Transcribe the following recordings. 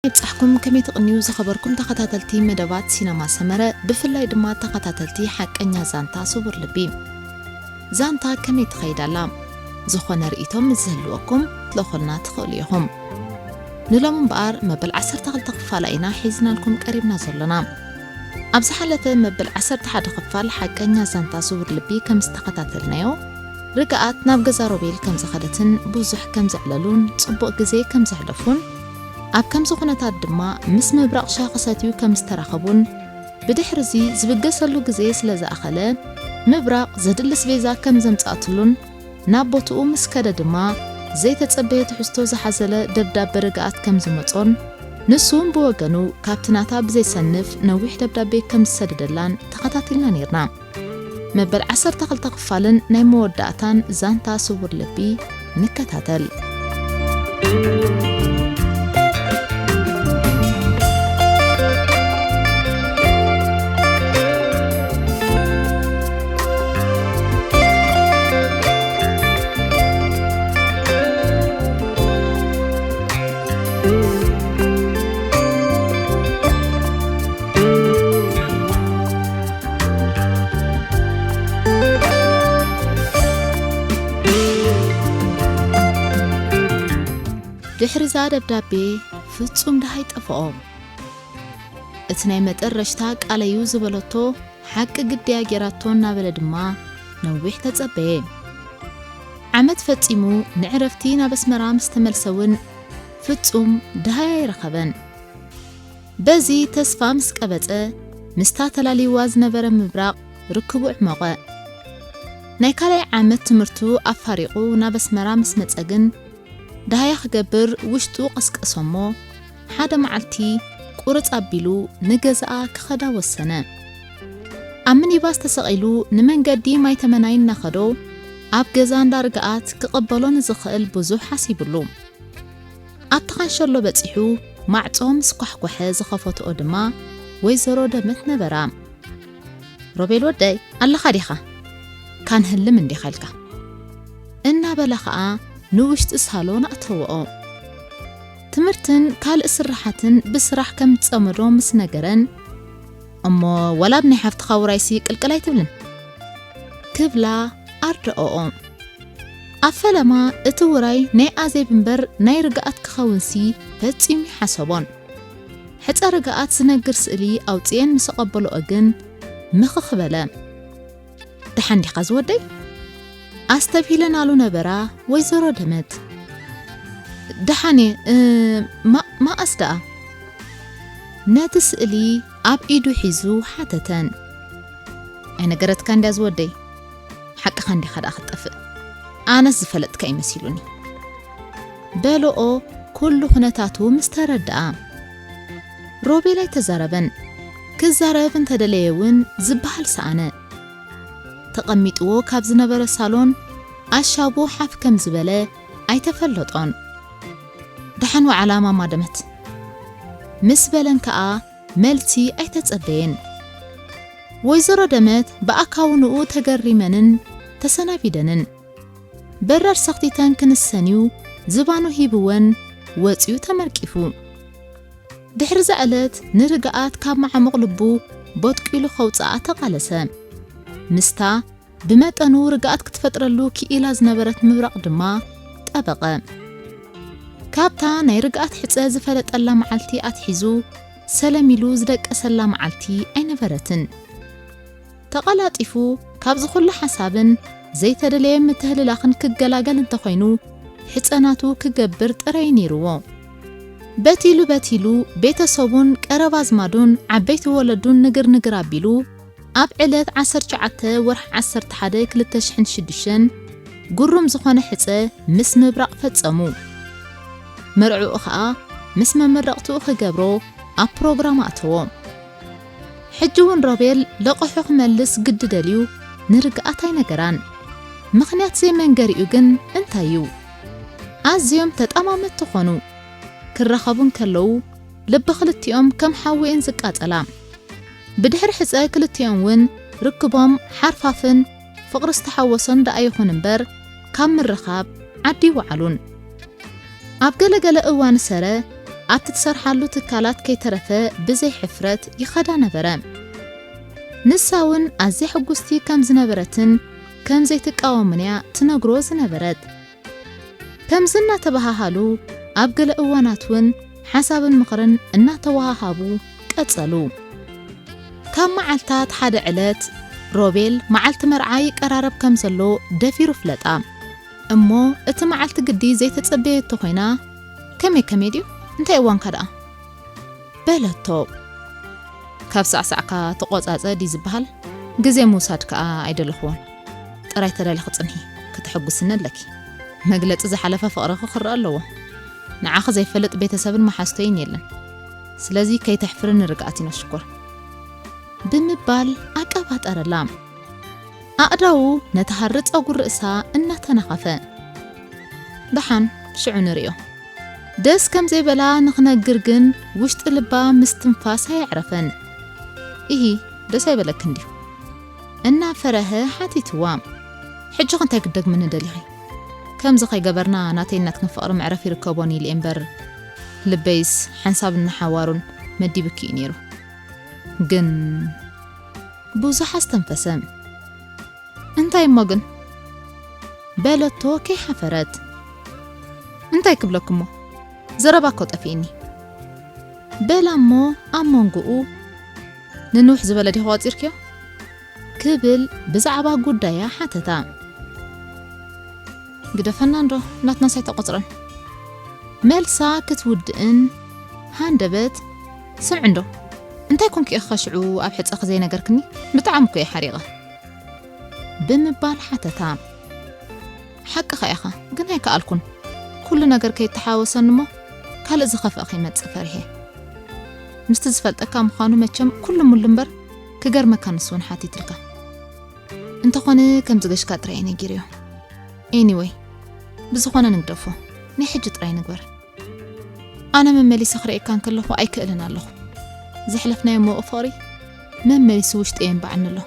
ይብጻሕኩም ከመይ ትቕንዩ ዝኸበርኩም ተኸታተልቲ መደባት ሲነማ ሰመረ፣ ብፍላይ ድማ ተኸታተልቲ ሓቀኛ ዛንታ ስውር ልቢ። ዛንታ ከመይ ትኸይድ ኣላ? ዝኾነ ርእይቶ ምስ ዝህልወኩም ክትልእኹልና ትኽእሉ ኢኹም። ንሎሚ እምበኣር መበል ዓሰርተ ክልተ ክፋላ ኢና ሒዝናልኩም ቀሪብና ዘሎና። ኣብ ዝሓለፈ መበል ዓሰርተ ሓደ ክፋል ሓቀኛ ዛንታ ስውር ልቢ ከም ዝተኸታተልናዮ፣ ርግኣት ናብ ገዛ ሮቤል ከም ዝኸደትን ብዙሕ ከም ዘዕለሉን ጽቡቕ ግዜ ከም ዘሕለፉን፣ ኣብ ከምዚ ኩነታት ድማ ምስ ምብራቕ ሻሂ ክሰትዩ ከም ዝተራኸቡን፣ ብድሕርዚ ዝብገሰሉ ግዜ ስለ ዝኣኸለ፣ ምብራቕ ዘድሊ ኣስቤዛ ከም ዘምጽኣትሉን፣ ናብ ቦትኡ ምስ ከደ ድማ ዘይተጸበየ ትሕዝቶ ዝሓዘለ ደብዳበ ርግኣት ከም ዝመጾን፣ ንሱ እውን ብወገኑ ካብቲ ናታ ብዘይሰንፍ ነዊሕ ደብዳቤ ከም ዝሰደደላን ተኸታቲልና ነይርና። መበል ዓሰርተ ክልተ ክፋልን ናይ መወዳእታን ዛንታ ስውር ልቢ ንከታተል። ድሕሪ እዛ ደብዳቤ ፍጹም ደሃይ ጠፍኦ። እቲ ናይ መጠረሽታ ቃለዩ ዝበለቶ ሓቂ ግድያ ጌራቶ እናበለ ድማ ነዊሕ ተጸበየ። ዓመት ፈጺሙ ንዕረፍቲ ናብ ኣስመራ ምስ ተመልሰ እውን ፍጹም ደሃይ ኣይረኸበን። በዚ ተስፋ ምስ ቀበጸ፣ ምስታ ተላልይዋ ዝነበረ ምብራቕ ርክቡ ዕሞቐ። ናይ ካልኣይ ዓመት ትምህርቱ ኣፋሪቑ ናብ ኣስመራ ምስ መጸ ግን፣ ደሃያ ክገብር ውሽጡ ቀስቀሶ እሞ፣ ሓደ መዓልቲ ቁርጽ ኣቢሉ ንገዛኣ ክኸዳ ወሰነ። ኣብ ሚኒባስ ተሰቒሉ ንመንገዲ ማይ ተመናይ እናኸዶ፣ ኣብ ገዛ እንዳ ርግኣት ክቕበሎ ንዝኽእል ብዙሕ ሓሲቡሉ። ኣብቲ ካንሸሎ በጺሑ ማዕጾ ምስ ኳሕኮሐ ዝኸፈትኦ ድማ ወይዘሮ ደመት ነበራ። "ሮቤል ወደይ፣ ኣለኻ ዲኻ? ካንህልም እንዲኻ ኢልካ?" እናበላ ኸኣ ንውሽጢ ሳሎን ኣእተወኦ። ትምህርትን ካልእ ስራሓትን ብስራሕ ከም ዝጸመዶ ምስ ነገረን፣ "እሞ ዋላ ኣብ ናይ ሓፍትኻ ውራይሲ ቅልቅል ኣይትብልን?" ክብላ ኣርደኦኦ። ኣብ ፈለማ እቲ ውራይ ናይ ኣዜብ እምበር ናይ ርግኣት ክኸውንሲ ፈጺሙ ይሓሰቦን። ሕጸ ርግኣት ዝነግር ስእሊ ኣውጽኤን ምስ ኣቐበልኦ ግን ምኽኽ በለ። "ደሓን ዲኻ ዝወደይ?" ኣስተብሂለናሉ ነበራ ወይዘሮ ደመት። "ደሓን እየ፣ እ፣ ማ-፣ መኣስ ደኣ?" ነቲ ስእሊ ኣብ ኢዱ ሒዙ ሓተተን። "ኣይነገረትካን ድያ ዝወደይ? ሓቅኻ እንዲኻ ደኣ ክትጠፍእ? ኣነስ ዝፈለጥካ እዩ መሲሉኒ" በልኦ፣ ኩሉ ኩነታቱ ምስ ተረድኣ። ሮቤል ኣይተዛረበን። ክዛረብ እንተደለየ እውን ዝበሃል ሰኣነ። ተቐሚጥዎ ካብ ዝነበረ ሳሎን ኣሻቡ ሓፍ ከም ዝበለ ኣይተፈለጦን። "ደሓን ወዓላ ማማ ደመት" ምስ በለን ከኣ መልሲ ኣይተጸበየን። ወይዘሮ ደመት ብኣካውንኡ ተገሪመንን ተሰናቢደንን። በረድ ሰኽቲተን ክንሰንዩ ዝባኑ ሂብወን ወጺኡ ተመርቂፉ። ድሕሪ እዛ ዕለት ንርግኣት ካብ መዓሙቕ ልቡ ቦጥቂሉ ከውጽኣ ተቓለሰ። ምስታ ብመጠኑ ርግኣት ክትፈጥረሉ ክኢላ ዝነበረት ምብራቕ ድማ ጠበቐ። ካብታ ናይ ርግኣት ሕጸ ዝፈለጠላ መዓልቲ ኣትሒዙ ሰለም ኢሉ ዝደቀሰላ መዓልቲ ኣይነበረትን። ተቐላጢፉ ካብዚ ኩሉ ሓሳብን ዘይተደለየ ምትህልላኽን ክገላገል እንተኾይኑ፣ ሕጸናቱ ክገብር ጥራይ ነይርዎ። በቲሉ በቲሉ ቤተሰቡን ቀረብ ኣዝማዱን ዓበይቲ ወለዱን ንግር ንግር ኣቢሉ፣ ኣብ ዕለት ዓሰርተ ትሽዓተ ወርሒ ዓሰርተ ሓደ ክልተ ሽሕን ሽዱሽተን ግሩም ዝኾነ ሕጸ ምስ ምብራቕ ፈጸሙ። መርዕኡ ኸኣ ምስ መመረቕትኡ ክገብሮ ኣብ ፕሮግራም ኣእተዎ። ሕጂ እውን ሮቤል ለቐሑ ክመልስ ግዲ ደልዩ ንርግኣት ኣይነገራን። ምኽንያት ዘይመንገሪኡ ግን እንታይ እዩ? ኣዝዮም ተጣማመቲ ኾኑ። ክራኸቡ እንከለዉ ልቢ ክልቲኦም ከም ሓዊ እየን ዝቃጸላ። ብድሕሪ ሕጸ ክልቲኦም እውን ርክቦም ሓርፋፍን ፍቕሪ ዝተሓወሶን ደኣ ይኹን እምበር፣ ካብ ምርኻብ ዓዲ ይወዓሉን። ኣብ ገለገለ እዋን ሰረ ኣብቲ ትሰርሓሉ ትካላት ከይተረፈ ብዘይ ሕፍረት ይኸዳ ነበረ። ንሳ እውን ኣዝያ ሕጉስቲ ከም ዝነበረትን ከም ዘይትቃወምን እያ ትነግሮ ዝነበረት። ከምዚ እናተበሃሃሉ ኣብ ገለ እዋናት እውን ሓሳብን ምኽርን እናተወሃሃቡ ቀጸሉ። ካብ መዓልታት ሓደ ዕለት ሮቤል መዓልቲ መርዓ ይቀራረብ ከም ዘሎ ደፊሩ ፍለጣ። እሞ እቲ መዓልቲ ግዲ ዘይተጸበየቶ ኮይና፣ "ከመይ ከመይ ድዩ? እንታይ እዋንካ ደኣ?" በለቶ። "ካብ ሳዕሳዕካ ተቖጻጸ ድዩ ዝበሃል? ግዜ ምውሳድ ከኣ ኣይደለኹዎን። ጥራይ ተዳሊኺ ጽንሒ፣ ከተሐጉስኒ ኣለኪ። መግለጺ ዝሓለፈ ፍቕርኺ ክረኣ ኣለዎ። ንዓኺ ዘይፈልጥ ቤተሰብን መሓዝቶይን የለን። ስለዚ ከይተሕፍርኒ ርግኣት ይነሽኮር" ብምባል ኣቀባጠረላ። ኣእዳዉ ነቲ ሃሪ ጸጉሪ ርእሳ እናተናኸፈ፣ "ደሓን፣ ሽዑ ንርእዮ። ደስ ከም ዘይበላ ንኽነግር ግን ውሽጢ ልባ ምስትንፋስ ኣየዕረፈን። ኢሂ፣ ደስ ኣይበለክን ድዩ?" እናፈረሀ ሓቲትዋ። "ሕጂኸ እንታይ ክትደግምኒ ደሊኺ? ከምዚ ከይገበርና ናተይን ናትክን ፍቕሪ መዕረፊ ይርከቦን ኢሉ እምበር፣ ልበይስ ሓንሳብን ንሓዋሩን መዲቡኪ እዩ ነይሩ። ግን" ብዙሕ ኣስተንፈሰ። "እንታይ እሞ ግን?" በለቶ ከይሓፈረት። "እንታይ ክብለኩ እሞ? ዘረባ እኮ ጠፊእኒ" በላ እሞ ኣብ መንጎኡ፣ "ንንውሕ ዝበለ ዲኺ ቆጺርክዮ?" ክብል ብዛዕባ ጉዳያ ሓተታ። "ግደፈና እንዶ፣ ናትናስ ኣይተቖጽረን" መልሳ ክትውድእን ሃንደበት፣ "ስምዒ እንዶ፣ እንታይ ኮንኪ ኢኺ ሽዑ ኣብ ሕጸኺ ዘይነገርክኒ? ብጣዕሚ እኮ እየ ሓሪቐ" ብምባል ሓተታ። "ሓቅኻ ኢኻ፣ ግን ኣይከኣልኩን። ኩሉ ነገር ከይተሓወሰኒ እሞ ካልእ ዝኸፍአ ከይመጽእ ፈሪሐ። ምስቲ ዝፈልጠካ ምዃኑ መቸም ኩሉ ሙሉ እምበር፣ ክገርመካ ንሱ እውን ሓቲትልካ። እንተኾነ ከም ዝገሽካ ጥራይ እየ ነጊረዮ። ኤኒወይ፣ ብዝኾነ ንግደፎ። ናይ ሕጂ ጥራይ ንግበር። ኣነ መመሊሰ ክርእየካ እንከለኹ ኣይክእልን ኣለኹ። ዘሕለፍናዮ ምዉቕ ፍቕሪ መመሊሱ ውሽጠይ የንባዕኒ ኣሎ።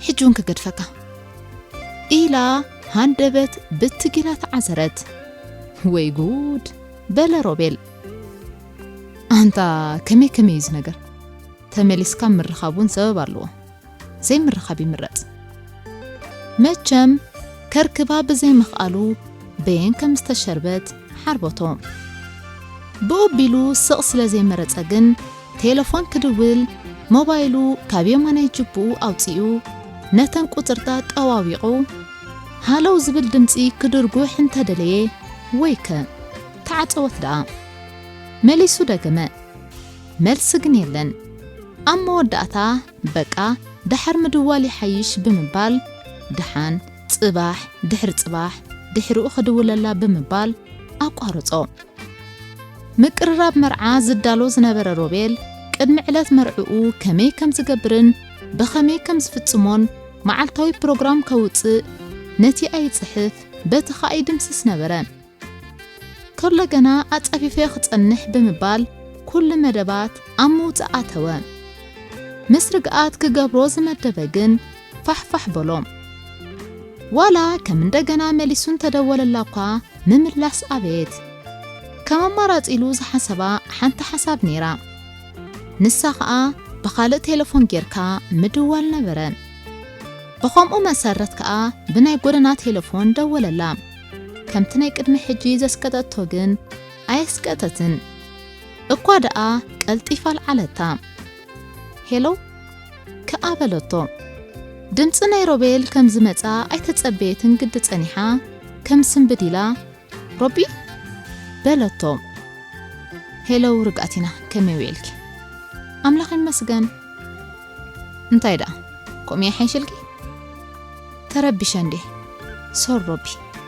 ሕጂ እውን ክገድፈካ" ኢላ ሃንደበት ብትጊላ ተዓዘረት። "ወይ ጉድ!" በለ ሮቤል። "ኣንታ ከመይ ከመይ እዩ እዚ ነገር? ተመሊስካ ምርኻብ እውን ሰበብ ኣለዎ። ዘይምርኻብ ይምረጽ" መቸም ከርክባ ብዘይምኽኣሉ በየን ከም ዝተሸርበት ሓርበቶ። ብኡ ቢሉ ስቕ ስለ ዘይመረጸ ግን ቴለፎን ክድውል ሞባይሉ ካብ የማናይ ጅብኡ ኣውጺኡ ነተን ቁጽርታት ጠዋዊቑ ሃለው ዝብል ድምጺ ክድርጉሕ እንተደለየ ወይከ ተዓጸወት ደኣ። መሊሱ ደገመ። መልሲ ግን የለን። ኣብ መወዳእታ በቃ ደሓር ምድዋል ይሓይሽ ብምባል ደሓን፣ ጽባሕ፣ ድሕሪ ጽባሕ፣ ድሕሪኡ ክድውለላ ብምባል ኣቋረጾ። ምቅርራብ መርዓ ዝዳሎ ዝነበረ ሮቤል ቅድሚ ዕለት መርዕኡ ከመይ ከም ዝገብርን ብኸመይ ከም ዝፍጽሞን መዓልታዊ ፕሮግራም ከውጽእ ነቲ ኣይጽሕፍ በቲ ኸኣ ይድምስስ ነበረ። ከሎ ገና ኣጻፊፈ ክጸንሕ ብምባል ኩሉ መደባት ኣብ ምውጻእ ኣተወ። ምስ ርግኣት ክገብሮ ዝመደበ ግን ፋሕፋሕ በሎ። ዋላ ከም እንደገና መሊሱ እንተደወለላ እኳ ምምላስ ኣበየት። ከም ኣማራጺ ኢሉ ዝሓሰባ ሓንቲ ሓሳብ ነይራ። ንሳ ኸኣ ብኻልእ ቴለፎን ጌርካ ምድዋል ነበረ። ብኸምኡ መሰረት ከኣ ብናይ ጎደና ቴለፎን ደወለላ። ከምቲ ናይ ቅድሚ ሕጂ ዘስቀጠቶ ግን ኣየስቀጠትን። እኳ ደኣ ቀልጢፋ ኣልዓለታ። "ሄሎ?" ከኣ በለቶ። ድምጺ ናይ ሮቤል ከም ዝመጻ ኣይተጸበየትን ግዲ ጸኒሓ፣ ከም ስንብድ ኢላ፣ "ሮቢ?" በለቶ። "ሄሎ ርግኣቲና፣ ከመይ ውዒልኪ?" "ኣምላኽ ይመስገን። እንታይ ደኣ፣ ከምኡ ይሓይሽልኪ?" "ተረቢሸ እንዴ? ሶር ሮቢ፣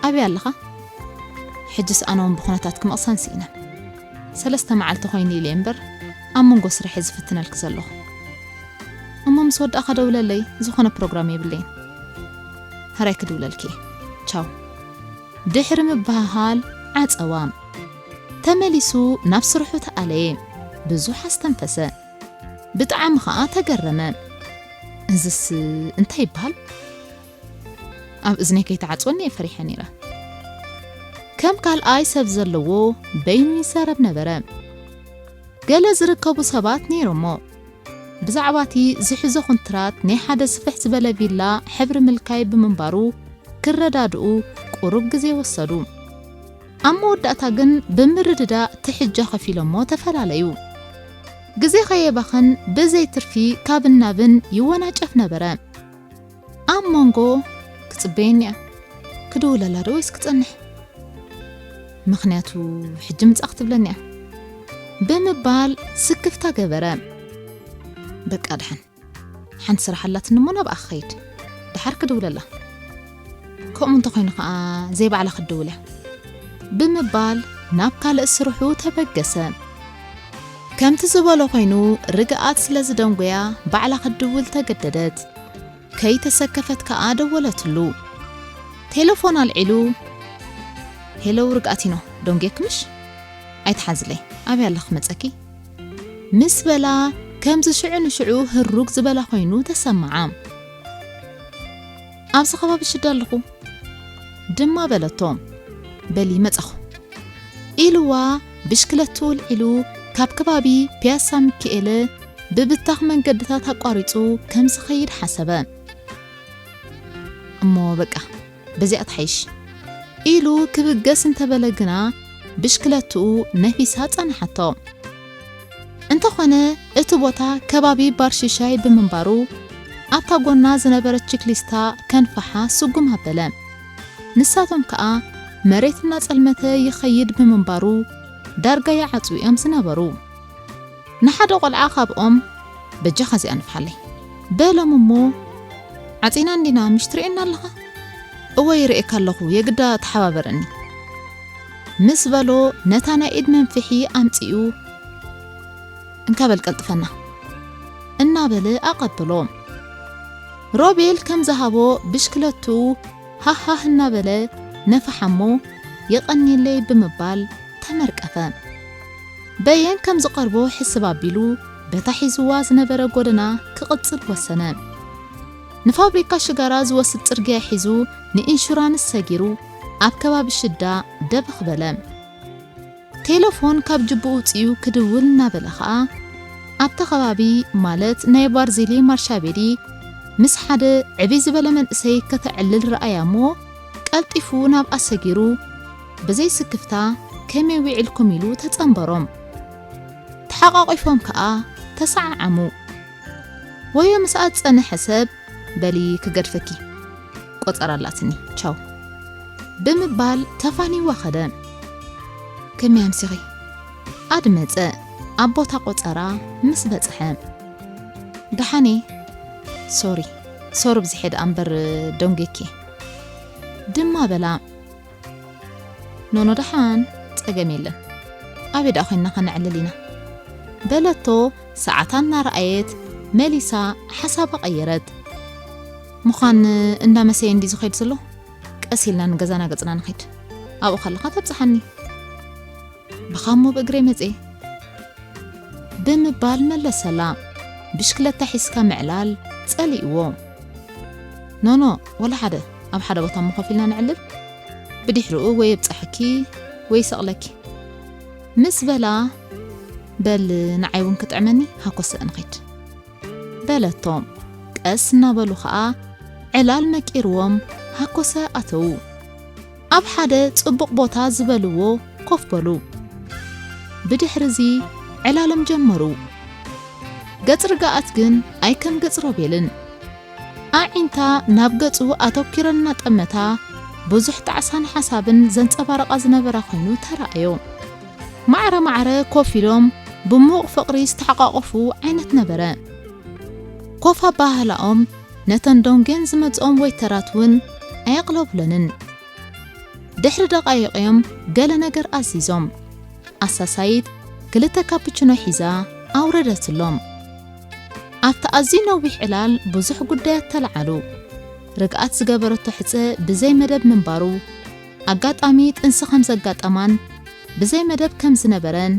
ኣበይ ኣለኻ?" "ሕጅስ ኣነ እውን ብኹነታትኪ ምቕሳን ስኢነ። ሰለስተ መዓልቲ ኮይኑ ኢለ እምበር፣ ኣብ መንጎ ስራሕ እየ ዝፍትነልኪ ዘለኹ። እሞ ምስ ወዳእኻ ደውለለይ፣ ዝኾነ ፕሮግራም የብለይን። ሕራይ ክድውለልኪ እየ። ቻው።" ድሕሪ ምብህሃል ዓጸዋ። ተመሊሱ ናብ ስርሑ ተኣለየ። ብዙሕ ኣስተንፈሰ። ብጣዕሚ ኸኣ ተገረመ። "እዝስ እንታይ ይበሃል? ኣብ እዝነይ ከይተዓጽወኒ እየ ፈሪሐ ነይረ። ከም ካልኣይ ሰብ ዘለዎ በይኑ ይዛረብ ነበረ። ገለ ዝርከቡ ሰባት ነይሮሞ። ብዛዕባ እቲ ዝሕዞ ኩንትራት ናይ ሓደ ስፍሕ ዝበለ ቪላ ሕብሪ ምልካይ ብምንባሩ ክረዳድኡ ቁሩብ ግዜ ወሰዱ። ኣብ መወዳእታ ግን ብምርድዳእ ትሕጃ ከፊሎሞ ተፈላለዩ። ግዜ ከየባኽን ብዘይ ትርፊ ካብን ናብን ይወናጨፍ ነበረ። ኣብ መንጎ ክጽበየኒ እያ፣ ክድውለላ ዶ ወይስ ክጸንሕ? ምኽንያቱ ሕጂ ምጻእ ክትብለኒ እያ ብምባል ስክፍታ ገበረ። በቃ ደሓን፣ ሓንቲ ስራሕ ኣላትኒ እሞ ናብኣ ክኸይድ፣ ደሓር ክድውለላ። ከምኡ እንተኾይኑ ኸኣ ዘይባዕላ ክትድውል እያ ብምባል ናብ ካልእ ስርሑ ተበገሰ። ከምቲ ዝበሎ ኮይኑ ርግኣት ስለ ዝደንጎያ ባዕላ ክትድውል ተገደደት። ከይተሰከፈት ከኣ ደወለትሉ። ቴሌፎን ኣልዒሉ፣ "ሄሎ ርግኣቲኖ፣ ደንጉየኪ ምሽ? ኣይትሓዝለይ፣ ኣበይ ኣለኺ ክመጸኪ?" ምስ በላ ከምዚ ሽዑ ንሽዑ ህሩግ ዝበላ ኮይኑ ተሰማዓ። "ኣብዚ ከባቢ ሽዳ ኣለኹ" ድማ በለቶ። "በሊ መጻኹ" ኢልዋ ብሽክለትኡ ኣልዒሉ ካብ ከባቢ ፒያሳ ሚካኤል ብብታኽ መንገድታት ኣቋሪጹ ከም ዝኸይድ ሓሰበ። "እሞ በቃ በዚኣ ትሓይሽ" ኢሉ ክብገስ እንተበለ ግና ብሽክለትኡ ነፊሳ ጸንሓቶ። እንተኾነ እቲ ቦታ ከባቢ ባር ሽሻይ ብምንባሩ ኣብታ ጎና ዝነበረት ችክሊስታ ከንፍሓ ስጉም ኣበለ። ንሳቶም ከኣ መሬት እናጸልመተ ይኸይድ ብምንባሩ ዳርጋ ይዓጽዉ እዮም ዝነበሩ። ንሓደ ቆልዓ ካብኦም "በጃኻ እዚኣ ንፍሓለይ" በሎም እሞ "ዓጺና እንዲና ምሽ ትርእየና ኣለኻ?" "እወ ይርእየካ ኣለኹ፣ የግዳ ተሓባበረኒ" ምስ በሎ ነታ ናይ ኢድ መንፍሒ ኣምጺኡ "እንካ በል ቀልጥፈና" እናበለ ኣቐበሎ። ሮቤል ከም ዝሃቦ ብሽክለትኡ ሃሃህ እናበለ ነፍሓ እሞ "የቐንየለይ" ብምባል ተመርቀፈ። በየን ከም ዝቐርቦ ሕስብ ኣቢሉ በታ ሒዝዋ ዝነበረ ጎደና ክቕጽል ወሰነ። ንፋብሪካ ሽጋራ ዝወስድ ጽርግያ ሒዙ ንኢንሹራንስ ሰጊሩ ኣብ ከባቢ ሽዳ ደበኽ በለ። ቴለፎን ካብ ጅብኡ ውጽኡ ክድውል እናበለ ኸኣ ኣብቲ ከባቢ ማለት ናይ ባርዚሊ ማርሻቤዲ ምስ ሓደ ዕብይ ዝበለ መንእሰይ ከተዕልል ረኣያ እሞ ቀልጢፉ ናብኣ ሰጊሩ ብዘይ ስክፍታ "ከመይ ውዒልኩም?" ኢሉ ተጸንበሮም። ተሓቋቒፎም ከኣ ተሰዓዓሙ። ወዮ ምስኣ ዝጸንሐ ሰብ "በሊ ክገድፈኪ፣ ቆጸራ ኣላትኒ፣ ቻው" ብምባል ተፋኒዋ ኸደ። "ከመይ ኣምሲኺ?" ኣድመጸ ኣብ ቦታ ቆጸራ ምስ በጽሐ። "ደሓን እየ፣ ሶሪ፣ ሶሪ ብዝሐ ደኣ እምበር ደንጒየኪ" ድማ በላ። "ኖኖ ደሓን፣ ጸገም የለን። ኣበይ ደኣ ኮይንና ከነዕልል ኢና?" በለቶ ሰዓታ እናረኣየት መሊሳ ሓሳባ ቀየረት። "ምዃን እንዳ መሰየ እንዲ ዝኸይድ ዘሎ? ቀስ ኢልና ንገዛና ገጽና ንኸይድ። ኣብኡ ከለኻ ተብጽሓኒ። ብኻ እሞ ብእግረይ መጽየ" ብምባል መለሰላ። ብሽክለታ ሒዝካ ምዕላል ጸሊእዎ። "ኖኖ፣ ወላ ሓደ፣ ኣብ ሓደ ቦታ እሞ ኮፍ ኢልና ነዕልል። ብድሕሪኡ ወይ የብጽሐኪ ወይ ይሰቕለኪ" ምስ በላ፣ "በል ንዓይ እውን ክጥዕመኒ፣ ሃኮሰ ንኸይድ" በለቶ። ቀስ እናበሉ ኸኣ ዕላል መቂርዎም ሃኮሰ ኣተዉ። ኣብ ሓደ ጽቡቕ ቦታ ዝበልዎ ኮፍ በሉ። ብድሕርዚ ዕላሎም ጀመሩ። ገጽ ርግኣት ግን ኣይከም ገጽ ሮቤልን። ኣዒንታ ናብ ገጹ ኣተኲረን እናጠመታ ብዙሕ ጣዕሳን ሓሳብን ዘንጸባርቓ ዝነበራ ኮይኑ ተራእዮ። ማዕረ ማዕረ ኮፍ ኢሎም ብምዉቕ ፍቕሪ ዝተሓቋቖፉ ዓይነት ነበረ። ኮፍ ኣበሃህላኦም ነተን ደንጉየን ዝመጽኦም ወይተራት እውን ኣየቕለቡለንን። ድሕሪ ደቓይቕ እዮም ገለ ነገር ኣዚዞም። ኣሳሳይት ክልተ ካፕችኖ ሒዛ ኣውረደትሎም። ኣብቲ ኣዝዩ ነዊሕ ዕላል ብዙሕ ጉዳያት ተለዓሉ። ርግኣት ዝገበረቶ ሕጸ ብዘይ መደብ ምንባሩ፣ ኣጋጣሚ ጥንሲ ከም ዘጋጠማን ብዘይ መደብ ከም ዝነበረን፣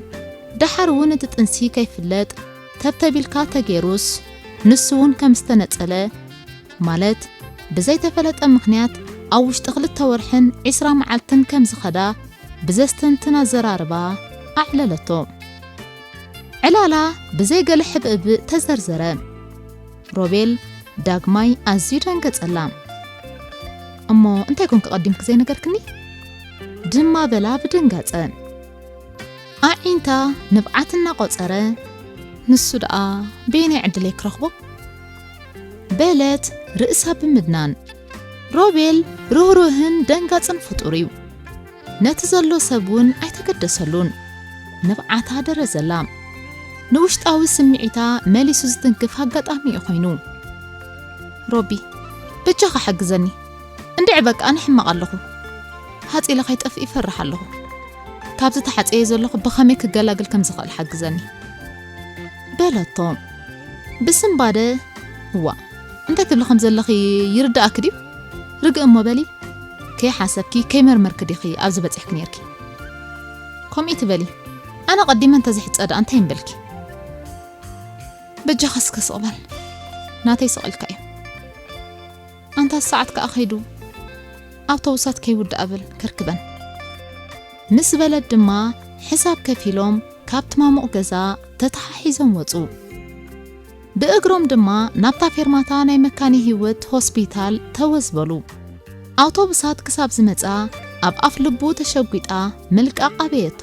ደሓር እውን እቲ ጥንሲ ከይፍለጥ ተብተቢልካ ተገይሩስ ንሱ እውን ከም ዝተነጸለ፣ ማለት ብዘይተፈለጠ ምኽንያት ኣብ ውሽጢ ክልተ ወርሕን ዒስራ መዓልትን ከም ዝኸዳ ብዘስተንትን ኣዘራርባ ኣዕለለቶ። ዕላላ ብዘይ ገለ ሕብእብእ ተዘርዘረ። ሮቤል ዳግማይ ኣዝዩ ደንገጸላ። "እሞ እንታይ ኮንኪ ቀዲምኪ ዘይነገርክኒ?" ድማ በላ ብድንጋጸ። ኣዒንታ ንብዓት እናቖጸረ፣ "ንሱ ደኣ በየናይ ዕድለይ ክረኽቦ?" በለት ርእሳ ብምድናን። ሮቤል ርህሩህን ደንጋጽን ፍጡር እዩ። ነቲ ዘሎ ሰብ እውን ኣይተገደሰሉን። ንብዓታ ደረዘላ። ንውሽጣዊ ስምዒታ መሊሱ ዝትንክፍ ኣጋጣሚ እዩ ኮይኑ። "ሮቢ፣ በጃኻ ሓግዘኒ። እንድዒ በቃ ኣነ ሕማቕ ኣለኹ። ሃጺ ኢለ ከይጠፍእ ይፈርሕ ኣለኹ። ካብዚ ተሓጽየ ዘለኹ ብኸመይ ክገላገል ከም ዝኽእል ሓግዘኒ?" በለቶ ብስንባደ። "እዋ፣ እንታይ ትብሊ ከም ዘለኺ ይርድኣኪ ድዩ? ርግእ እሞ በሊ፣ ከይሓሰብኪ ከይመርመርኪ ዲኺ ኣብዚ በጺሕኪ ነይርኪ? ከምኡ ትበሊ፣ ኣነ ቀዲመ እንተዝሕጸ ደኣ እንታይ ምበልኪ? በጃኻ እስከ ስቕ በል፣ ናተይ ስቕ ኢልካ እዩ። ኣንታ ሰዓት ከኣ ከይዱ፣ ኣውቶቡሳት ከይውድኣ በል ከርክበን." ምስ በለት ድማ ሕሳብ ከፊሎም ካብቲ ማሙቕ ገዛ ተተሓሒዞም ወጹ። ብእግሮም ድማ ናብታ ፌርማታ ናይ መካነ ህይወት ሆስፒታል ተወዝበሉ። ኣውቶቡሳት ክሳብ ዝመጻ ኣብ ኣፍ ልቡ ተሸጒጣ ምልቃቕ ኣበየቶ።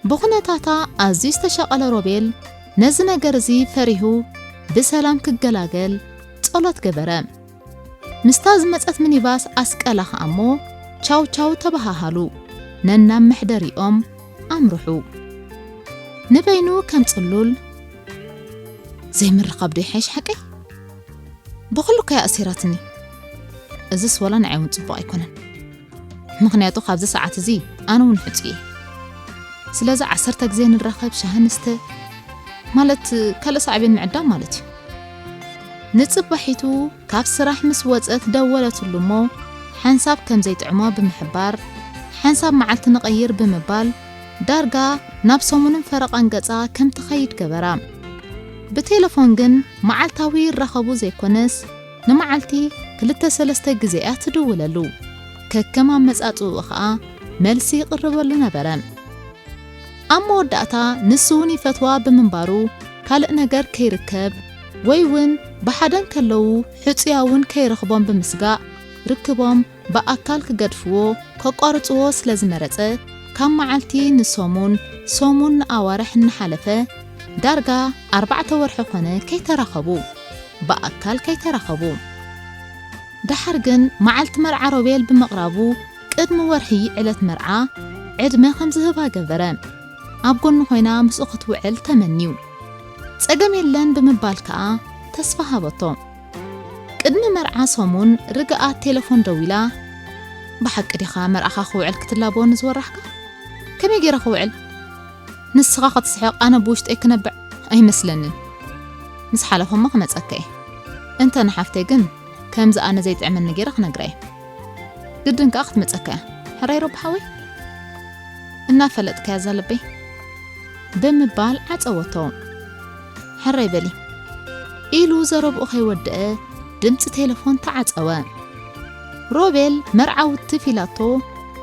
ብኹነታታ ኣዝዩ ዝተሻቐለ ሮቤል ነዚ ነገር እዚ ፈሪሁ ብሰላም ክገላገል ጸሎት ገበረ። ምስታ ዝመጸት ሚኒባስ ኣስቀላ ኸኣ እሞ ቻው ቻው ተበሃሃሉ። ነናብ መሕደሪኦም ኣምርሑ። ንበይኑ ከም ጽሉል፣ "ዘይምርኻብ ዶ ይሓይሽ ሓቀይ? ብኹሉ እኮ እያ ኣሲራትኒ። እዝስ ወላ ንዓይ እውን ጽቡቕ ኣይኮነን። ምኽንያቱ ካብዚ ሰዓት እዚ ኣነ እውን ሕጹይ እየ። ስለዚ ዓሰርተ ግዜ ንራኸብ፣ ሻሂ ንስተ፣ ማለት ካልእ ሳዕቤን ምዕዳም ማለት እዩ." ንጽባሒቱ ካብ ስራሕ ምስ ወጸት ደወለትሉ እሞ ሓንሳብ ከም ዘይጥዕሞ ብምሕባር፣ ሓንሳብ መዓልቲ ንቐይር ብምባል ዳርጋ ናብ ሰሙንን ፈረቓን ገጻ ከም ትኸይድ ገበራ። ብቴለፎን ግን መዓልታዊ ይራኸቡ ዘይኮነስ ንመዓልቲ ክልተ ሰለስተ ግዜ እያ ትድውለሉ። ከከም ኣመጻጽኡ ኸኣ መልሲ ይቕርበሉ ነበረ። ኣብ መወዳእታ ንሱ እውን ይፈትዋ ብምንባሩ ካልእ ነገር ከይርከብ ወይ እውን ብሓደ እንከለዉ ሕጹያ እውን ከይረኽቦም ብምስጋእ ርክቦም ብኣካል ክገድፍዎ ከቋርጽዎ ስለ ዝመረጸ ካብ መዓልቲ ንሰሙን፣ ሰሙን ንኣዋርሕ እናሓለፈ ዳርጋ ኣርባዕተ ወርሒ ኮነ ከይተራኸቡ፣ ብኣካል ከይተራኸቡ። ደሓር ግን መዓልቲ መርዓ ሮቤል ብምቕራቡ ቅድሚ ወርሒ ዕለት መርዓ ዕድመ ከም ዝህባ ገበረ። ኣብ ጎኑ ኮይና ምስኡ ክትውዕል ተመንዩ። ጸገም የለን ብምባል ከኣ ተስፋ ሃበቶ። ቅድሚ መርዓ ሰሙን ርግኣት ቴለፎን ደዊላ፣ "ብሓቂ ዲኻ መርዓኻ ክውዕል ክትላበወኒ ዝወራሕካ? ከመይ ገይረ ክውዕል? ንስኻ ክትስሕቕ ኣነ ብውሽጠይ ክነብዕ ኣይመስለንን። ምስ ሓለፈ እሞ ክመጸካ እየ። እንተ ንሓፍተይ ግን ከምዚ ኣነ ዘይጥዕመኒ ገይረ ክነግራ እየ። ግድን ከኣ ክትመጸካ እያ። ሕራይ ሮቢ ሓወይ?" እናፈለጥካያ እዛ ልበይ። ብምባል ዓጸወቶ። "ሕራይ በሊ" ኢሉ ዘረብኡ ከይወደአ ድምጺ ቴለፎን ተዓጸወ። ሮቤል መርዓ ውትፍ ኢላቶ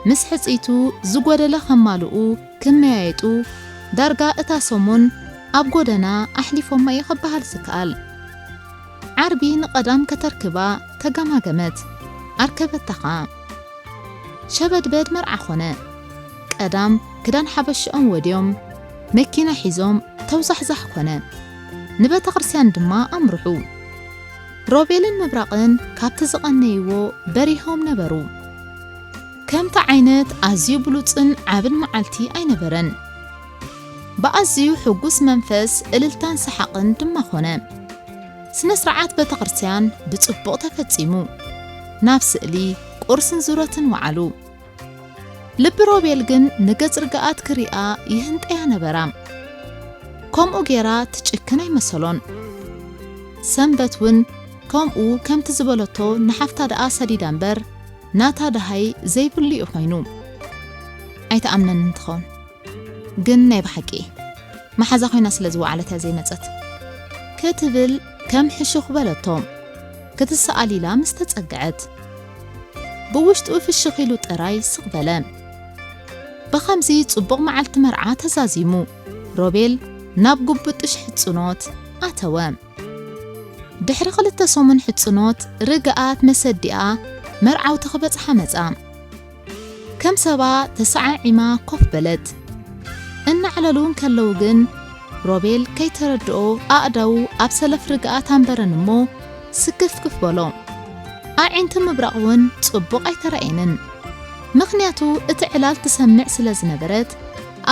ምስ ሕጽይቱ ዝጎደለ ከማልኡ ክመያየጡ ዳርጋ እታ ሰሙን ኣብ ጎደና ኣሕሊፎማ እዩ ክበሃል ዝከኣል። ዓርቢ ንቐዳም ከተርክባ ተገማገመት። ኣርከበታ ኸኣ። ሸበድበድ መርዓ ኾነ። ቀዳም ክዳን ሓበሽኦም ወድዮም፣ መኪና ሒዞም ተውዛሕዛሕ ኮነ። ንቤተ ክርስቲያን ድማ ኣምርሑ። ሮቤልን ምብራቕን ካብቲ ዝቐነይዎ በሪሆም ነበሩ። ከምቲ ዓይነት ኣዝዩ ብሉጽን ዓብን መዓልቲ ኣይነበረን። ብኣዝዩ ሕጉስ መንፈስ እልልታን ሰሓቕን ድማ ኾነ። ስነ ስርዓት ቤተ ክርስቲያን ብጽቡቕ ተፈጺሙ። ናብ ስእሊ፣ ቁርስን ዙረትን ወዓሉ። ልቢ ሮቤል ግን ንገጽ ርግኣት ክሪኣ ይህንጠያ ነበራ። ከምኡ ጌራ ትጭክን ኣይመሰሎን። ሰንበት እውን ከምኡ ከምቲ ዝበለቶ ንሓፍታ ደኣ ሰዲዳ እምበር ናታ ደሃይ ዘይብሉ እዩ ኮይኑ። ኣይትኣምነንን ትኸውን። ግን ናይ ብሓቂ መሓዛ ኮይና ስለ ዝወዓለት እያ ዘይመጸት። ክትብል ከም ሕሹኽ በለቶ። ክትሰኣል ኢላ ምስ ተጸግዐት። ብውሽጡ ፍሽኽ ኢሉ ጥራይ ስቕ በለ። ብኸምዚ ጽቡቕ መዓልቲ መርዓ ተዛዚሙ፣ ሮቤል ናብ ግቡጥሽ ሕጽኖት ኣተወ። ድሕሪ ክልተ ሰሙን ሕጽኖት፣ ርግኣት መሰዲኣ መርዓውቲ ክበጽሓ መጻ። ከም ሰባ ተሰዓዒማ ኮፍ በለት። እናዕለሉ እንከለዉ ግን፣ ሮቤል ከይተረድኦ ኣእዳዉ ኣብ ሰለፍ ርግኣት ኣንበረን እሞ ስክፍክፍ በሎ። ኣዒንቲ ምብራቕ እውን ጽቡቕ ኣይተራእየንን። ምኽንያቱ እቲ ዕላል ትሰምዕ ስለ ዝነበረት፣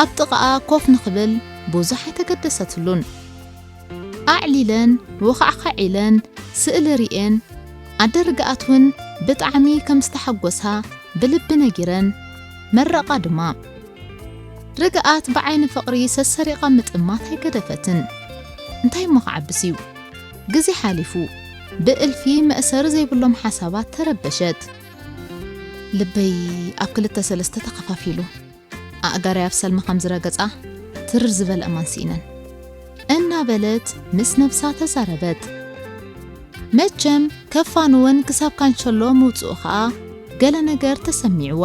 ኣብ ጥቓኣ ኮፍ ንኽብል ብዙሕ ኣይተገደሰትሉን። ኣዕሊለን፣ ወኻዕኻዕ ኢለን፣ ስእሊ ርእየን፣ ኣደ ርግኣት እውን ብጣዕሚ ከም ዝተሓጎሳ ብልቢ ነጊረን፣ መረቓ ድማ። ርግኣት ብዓይኒ ፍቕሪ ሰሰሪቓ ምጥማት ኣይገደፈትን። እንታይ እሞ ክዓብስ እዩ? ግዜ ሓሊፉ፣ ብእልፊ መእሰሪ ዘይብሎም ሓሳባት ተረበሸት። ልበይ ኣብ ክልተ ሰለስተ ተኸፋፊሉ። ኣእጋረይ ኣብ ሰልሚ ከም ዝረገጻ ትርር ዝበለ እማን ስኢነን። እናበለት ምስ ነብሳ ተዛረበት። መቸም ከፋንወን ክሳብ ካንቸሎ ምውጽኡ ኸኣ ገለ ነገር ተሰሚዕዋ።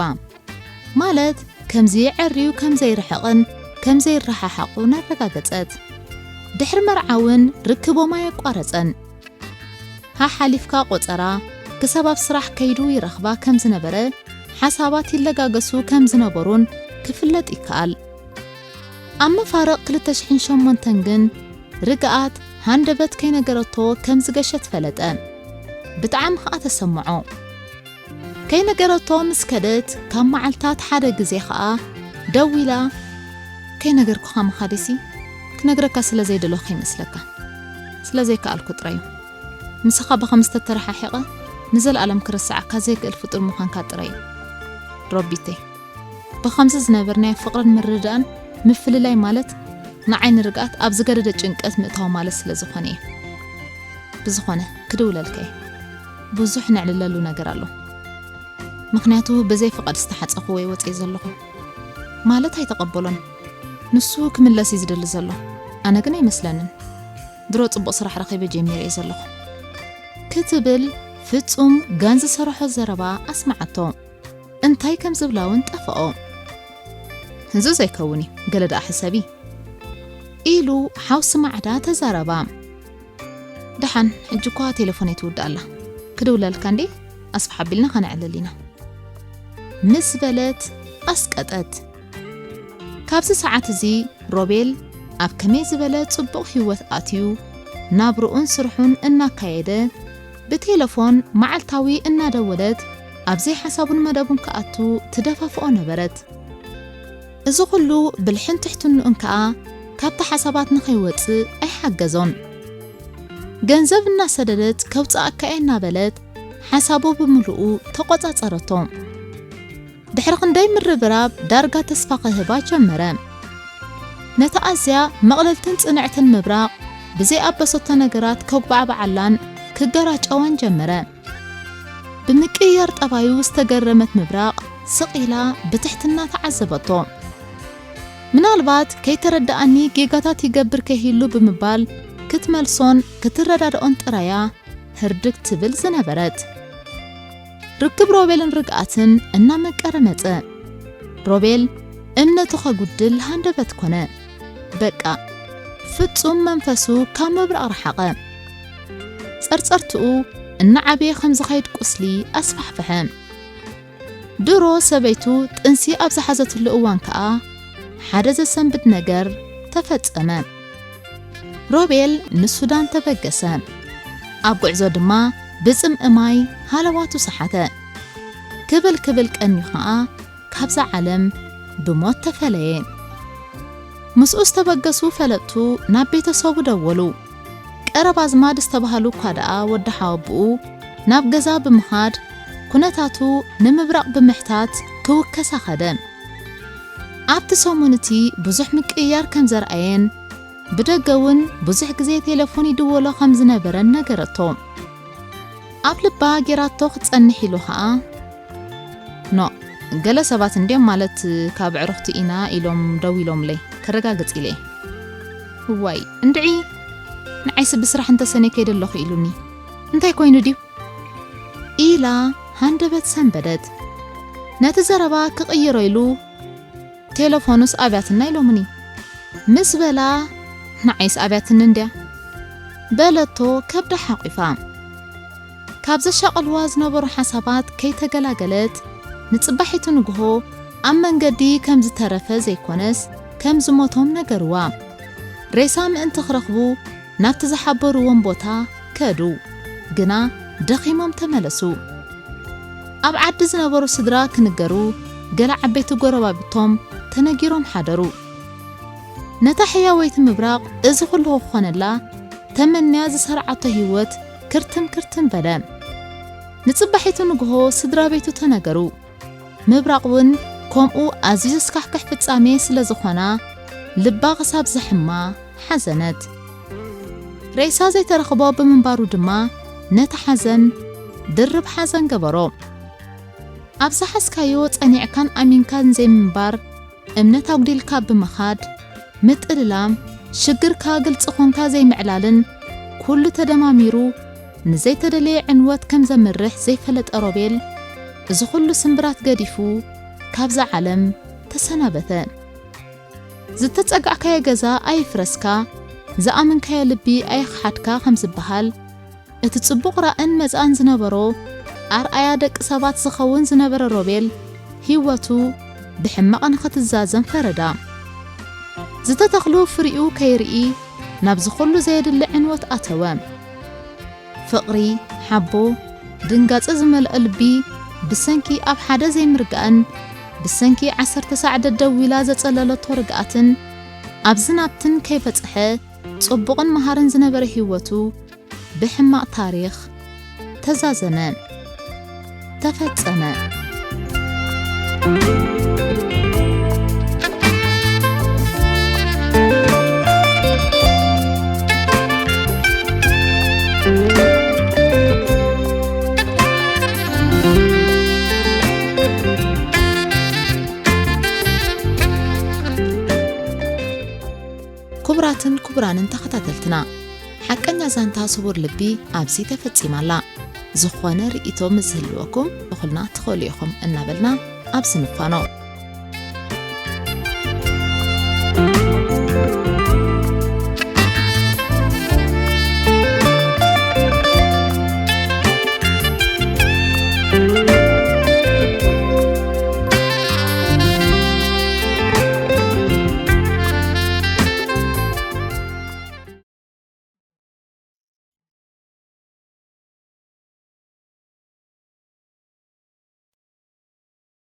ማለት ከምዚ የዐርዩ ከም ዘይርሕቕን ከም ዘይረሓሓቑን ኣረጋገጸት። ድሕሪ መርዓ እውን ርክቦም ኣየቋረጸን። ሓሓሊፍካ ቆጸራ ክሳብ ኣብ ስራሕ ከይዱ ይረኽባ ከም ዝነበረ፣ ሓሳባት ይለጋገሱ ከም ዝነበሩን ክፍለጥ ይከኣል። ኣብ መፋርቕ ክልተ ሽሕን ሸሞንተን ግን ርግኣት ሃንደበት ከይነገረቶ ከም ዝገሸት ፈለጠ። ብጣዕሚ ከኣ ተሰምዖ። ከይነገረቶ ምስ ከደት ካብ መዓልታት ሓደ ግዜ ከኣ ደዊላ፣ "ከይነገርኩኻ ምኻደይሲ ክነግረካ ስለ ዘይደለኹ ይመስለካ። ስለ ዘይከኣልኩ ጥራይ እዩ። ምሳኻ ብኸም ዝተተረሓሒቐ ንዘለኣለም ክረስዓካ ዘይክእል ፍጡር ምዃንካ ጥራይ እዩ ሮቢተይ። ብኸምዚ ዝነበርናዮ ፍቕርን ምርድዳእን ምፍልላይ ማለት ንዓይ ንርግኣት ኣብ ዝገደደ ጭንቀት ምእታው ማለት ስለ ዝኾነ እየ። ብዝኾነ ክድውለልካ እየ። ብዙሕ ነዕልለሉ ነገር ኣሎ። ምኽንያቱ ብዘይ ፍቓድ ዝተሓጸኹ ወይ ወጽየ ዘለኹ ማለት ኣይተቐበሎን። ንሱ ክምለስ እዩ ዝደሊ ዘሎ። ኣነ ግን ኣይመስለንን። ድሮ ጽቡቕ ስራሕ ረኺበ ጀሚረ እየ ዘለኹ" ክትብል ፍጹም ጋን ዝሰርሖ ዘረባ ኣስመዓቶ። እንታይ ከም ዝብላ እውን ጠፍኦ። "ህዝዚ ዘይከውን እዩ፣ ገለ ደኣ ሕሰቢ" ኢሉ ሓውሲ ማዕዳ ተዛረባ። "ደሓን፣ ሕጂ እኳ ቴሌፎነይ ትውድእ ኣላ። ክድውለልካ እንዴ? ኣስፍሕ ኣቢልና ከነዕልል ኢና" ምስ በለት ኣስቀጠት። ካብዚ ሰዓት እዚ ሮቤል ኣብ ከመይ ዝበለ ጽቡቕ ህይወት ኣትዩ፣ ናብርኡን ስርሑን እናካየደ፣ ብቴለፎን መዓልታዊ እናደወለት ኣብ ዘይሓሳቡን መደቡን ክኣቱ ትደፋፍኦ ነበረት። እዚ ኹሉ ብልሕን ትሕትንኡን ከኣ ካብቲ ሓሳባት ንኸይወጽእ ኣይሓገዞን። ገንዘብ እናሰደደት ከውጽኣካ እየ እናበለት ሓሳቡ ብምሉኡ ተቖጻጸረቶ። ድሕሪ ክንደይ ምርብራብ ዳርጋ ተስፋ ክህባ ጀመረ። ነታ ኣዝያ መቕለልትን ጽንዕትን ምብራቕ ብዘይኣበሰቶ ነገራት ከጉባዕብዓላን ክገራጨዋን ጀመረ። ብምቅይያር ጠባዩ ዝተገረመት ምብራቕ ስቕ ኢላ ብትሕትና ተዓዘበቶ። ምናልባት ከይተረድኣኒ ጌጋታት ይገብር ከይህሉ ብምባል ክትመልሶን ክትረዳድኦን ጥራያ ህርድግ ትብል ዝነበረት። ርክብ ሮቤልን ርግኣትን እናመቀረ መጸ። ሮቤል እምነቱ ከጉድል ሃንደበት ኮነ። በቃ፣ ፍጹም መንፈሱ ካብ ምብራቕ ረሓቐ። ጸርጸርትኡ እናዓበየ ከም ዝኸይድ ቁስሊ ኣስፋሕፍሐ። ድሮ ሰበይቱ ጥንሲ ኣብ ዝሓዘትሉ እዋን ከኣ ሓደ ዘሰንብድ ነገር ተፈጸመ። ሮቤል ንሱዳን ተበገሰ። ኣብ ጉዕዞ ድማ ብጽምኢ ማይ ሃለዋቱ ሰሓተ። ክብል ክብል ቀንዩ ከኣ ካብዛ ዓለም ብሞት ተፈለየ። ምስኡ ዝተበገሱ ፈለጥቱ ናብ ቤተሰቡ ደወሉ። ቀረብ ኣዝማድ ዝተባህሉ እኳ ደኣ ወዲ ሓወብኡ ናብ ገዛ ብምኻድ ኩነታቱ ንምብራቕ ብምሕታት ክውከሳ ኸደ። ኣብቲ ሰሙን እቲ ብዙሕ ምቅይያር ከም ዘርኣየን ብደገ እውን ብዙሕ ግዜ ቴሌፎን ይድወሎ ከም ዝነበረን ነገረቶ። ኣብ ልባ ጌራቶ ክትጸንሕ ኢሉ ኸኣ፣ "ኖ፣ ገለ ሰባት እንድዮም ማለት ካብ ኣዕሩኽቲ ኢና ኢሎም ደዊሎምለይ፣ ከረጋግጽ ኢለ እየ። እዋይ፣ እንድዒ ንዓይሲ ብስራሕ እንተሰንየ ከይደ ኣለኹ ኢሉኒ። እንታይ ኮይኑ ድዩ?" ኢላ ሃንደበት ሰንበደት። ነቲ ዘረባ ክቕይሮ ኢሉ፣ ቴለፎኑስ ኣብያትና ኢሎምኒ ምስ በላ፣ ንዓይስ ኣብያትኒ እንድያ በለቶ ከብዳ ሓቂፋ። ካብ ዘሻቐልዋ ዝነበሩ ሓሳባት ከይተገላገለት፣ ንጽባሒቱ ንግሆ ኣብ መንገዲ ከም ዝተረፈ ዘይኮነስ ከም ዝሞቶም ነገርዋ። ሬሳ ምእንቲ ክረኽቡ ናብቲ ዝሓበርዎም ቦታ ከዱ፣ ግና ደኺሞም ተመለሱ። ኣብ ዓዲ ዝነበሩ ስድራ ክንገሩ፣ ገለ ዓበይቲ ጎረባብቶም ተነጊሮም ሓደሩ። ነታ ሕያወይቲ ምብራቕ እዚ ኩሉ ክኾነላ ተመንያ ዝሰርዓቶ ህይወት ክርትም ክርትም በለ። ንጽባሒቱ ንግሆ ስድራ ቤቱ ተነገሩ። ምብራቕ እውን ከምኡ ኣዝዩ ዘስካሕክሕ ፍጻሜ ስለ ዝኾና፣ ልባ ክሳብ ዘሕማ ሓዘነት። ሬሳ ዘይተረኽቦ ብምንባሩ ድማ ነቲ ሓዘን ድርብ ሓዘን ገበሮ። ኣብ ዝሓዝካዮ ጸኒዕካን ኣሚንካን ዘይምንባር፣ እምነት ኣጉዲልካ ብምኻድ፣ ምጥልላም፣ ሽግርካ ግልጺ ኾንካ ዘይምዕላልን ኩሉ ተደማሚሩ ንዘይተደለየ ዕንወት ከም ዘምርሕ ዘይፈለጠ ሮቤል፣ እዚ ኩሉ ስምብራት ገዲፉ ካብዛ ዓለም ተሰናበተ። ዝተጸጋዕካዮ ገዛ ኣይፍረስካ፣ ዝኣመንካዮ ልቢ ኣይኽሓድካ ከም ዝበሃል፣ እቲ ጽቡቕ ራእን መጻእን ዝነበሮ፣ ኣርኣያ ደቂ ሰባት ዝኸውን ዝነበረ ሮቤል፣ ህይወቱ ብሕማቕ ንኽትዛዘም ፈረዳ። ዝተተኽሉ ፍሪኡ ከይርኢ፣ ናብዚ ኩሉ ዘየድሊ ዕንወት ኣተወ። ፍቕሪ፣ ሓቦ፣ ድንጋጸ ዝመልኦ ልቢ፣ ብሰንኪ ኣብ ሓደ ዘይምርጋእን ብሰንኪ ዓሰርተ ሳዕ ደደዊላ ዘጸለለቶ ርግኣትን ኣብዚ ናብትን ከይበጽሐ፣ ጽቡቕን መሃርን ዝነበረ ህይወቱ ብሕማቕ ታሪኽ ተዛዘመ፣ ተፈጸመ። ክቡራትን ክቡራንን ተኸታተልትና፣ ሓቀኛ ዛንታ ስዉር ልቢ ኣብዚ ተፈጺማ ኣላ። ዝኾነ ርእይቶ ምስ ዝህልወኩም፣ ብኹልና ትኽእሉ ኢኹም እናበልና ኣብዚ ንፋኖ።